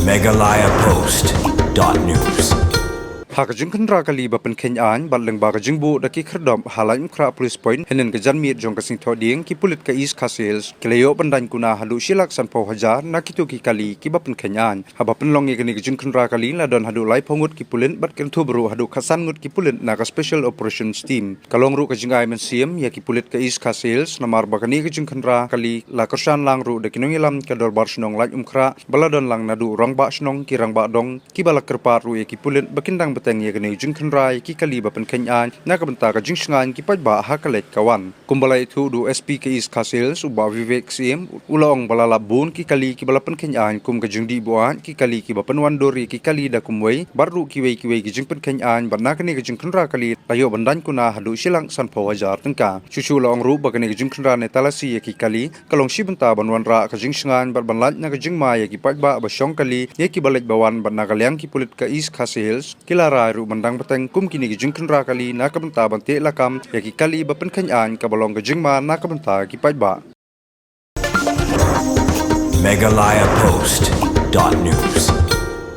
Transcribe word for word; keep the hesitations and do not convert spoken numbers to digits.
Meghalaya Post dot news. Ha ka jingkhynra kali ba pynkheiñ aiñ bad lyngba ka jingbuh da ki khyrdop ha Laitumkhrah Police Point hynnin ka janmiet jong ka Sngi Thohdieng, ki pulit ka East Khasi Hills ki la ïoh ban daiñ kuna haduh shi lak sanphew hajar na kito ki kali kiba pynkheiñ aiñ. Haba pynlong ïa kane ka jingkhynra kali la don haduh laiphew ngut ki pulit bad kynthup ruh haduh khatsan ngut ki pulit na ka Special Operations Team. Ka long ruh ka jingai mynsiem ïa ki pulit ka East Khasi Hills namar ba kane ka jingkhynra kali la kyrshan lang ruh da ki nongïalam ka Dorbar Shnong Laitumkhrah ba la don lang naduh rangbah shnong, ki rangbah dong, kiba la kyrpad ruh ïa ki pulit ba kin dang bteng ïa kane ka jingkhynra ïa ki kali ba pynkheiñ aiñ na ka bynta ka jingshngaiñ ki paidbah ha ka leit ka wan. Kumba la ïathuh da u S P ka East Khasi Hills, u Bah Vivek Syiem, u la ong ba la lap bun ki kali kiba la pynkheiñ aiñ kum ka jingdih buaid, ki kali kiba pynwandur ïa ki kali da kumwei, bad ruh kiwei kiwei ki jingpynkheiñ aiñ, bad na kane ka jingkhynra kali la ïoh ban daiñ kuna haduh shi lak sanphew hajar tyngka. Shuh shuh la ong ruh ba kane ka jingkhynra ne talasi ïa ki kali ka long shi bynta ban wanrah ka jingshngaiñ bad ban lait na ka jingma ïa ki paidbah ba shong kali, ïa kiba leit ba wan, bad na ka liang ki pulit ka East Khasi Hills ki la rai ruh ban dang bteng kum kine ki jingkhynra kali na ka bynta ban teh lakam ïa ki kali ba pynkheiñ aiñ, kaba long ka jingma na ka bynta ki paidbah. Meghalaya Post dot news.